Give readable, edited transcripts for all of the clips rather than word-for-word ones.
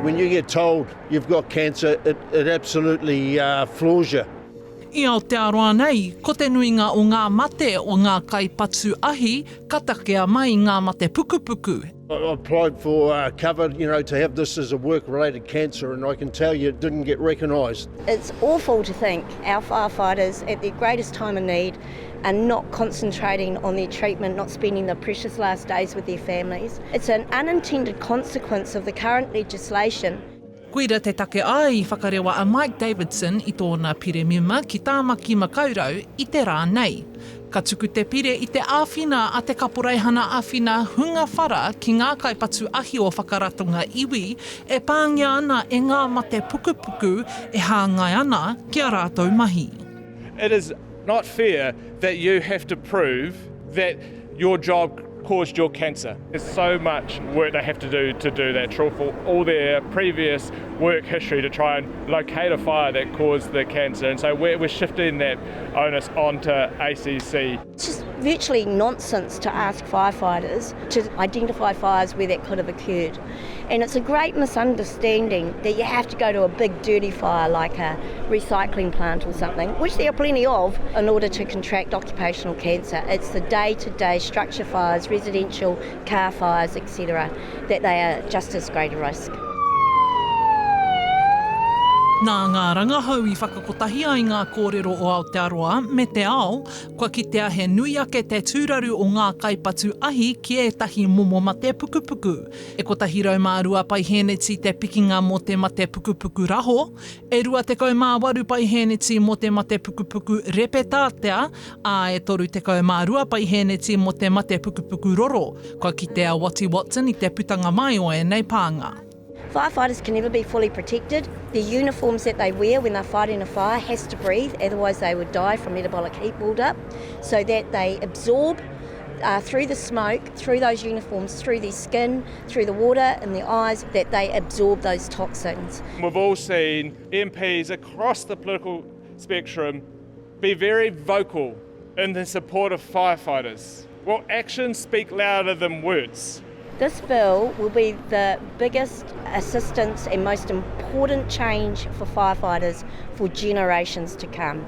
When you get told you've got cancer, it, it absolutely uh, floors you. I Aotearoa nei, ko te nuinga o ngā mate o ngā kaipatu ahi ka takea mai i ngā mate pukupuku. I applied for uh, cover, you know, to have this as a work-related cancer, and I can tell you it didn't get recognised. It's awful to think our firefighters, at their greatest time of need, are not concentrating on their treatment, not spending the precious last days with their families. It's an unintended consequence of the current legislation. Koira te take ai i whakarewa a Mike Davidson i tōna pire mema ki Tāmaki Makaurau i te rā nei. Ka tuku te pire i te āwhina a te Kaporeihana Āwhina Hunga Whara ki ngā kaipatu ahi o Whakaratonga Iwi e pāngia ana e ngā mate pukupuku e hāngai ana ki a rātou mahi. It is not fair that you have to prove that your job caused your cancer. There's so much work they have to do to do that, for all their previous work history to try and locate a fire that caused the cancer. And so we're, we're shifting that onus onto ACC. It's just virtually nonsense to ask firefighters to identify fires where that could have occurred. And it's a great misunderstanding that you have to go to a big dirty fire like a recycling plant or something, which there are plenty of, in order to contract occupational cancer. It's the day-to-day structure fires, residential car fires, etc., that they are just as great a risk. Nā ngā rangahau i whakakotahi ai ngā kōrero o Aotearoa me te ao, kua kitea he nui ake te tūraru o ngā kaipatu ahi ki ētahi momo mate pukupuku. E 102 paihēneti te pikinga mō te mate pukupuku raho, e 28 paihēneti mō te mate pukupuku repetātea, ā, e 32 paihēneti mō te mate pukupuku roro. Kua kite a Wattie Watson i te putanga mai o ēnei pānga. Firefighters can never be fully protected. The uniforms that they wear when they're fighting a fire has to breathe, otherwise they would die from metabolic heat build-up, so that they absorb uh, through the smoke, through those uniforms, through their skin, through the water and their eyes, that they absorb those toxins. We've all seen MPs across the political spectrum be very vocal in the support of firefighters. Well, actions speak louder than words. This bill will be the biggest assistance and most important change for firefighters for generations to come.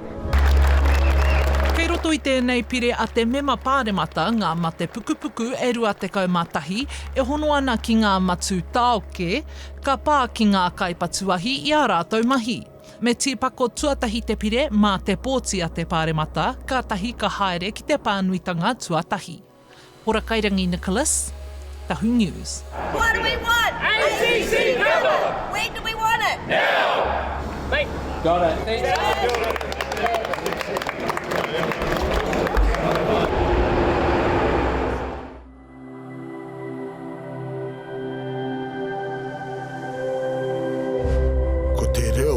Kei roto i tēnei pire a te Mema Pāremata ngā mate pukupuku e 21 e hono ana ki ngā matū tāoke ka pā ki ngā kaipatu ahi i ā rātou mahi. Me tīpako tuatahi te pire mā te pōti a te Pāremata, kātahi ka haere ki te pānuitanga tuatahi. Hora Kairangi Nicholas, Tahu News. What do we want? ACC cover! When do we want it? Now! Mate. Got it. Ko te reo.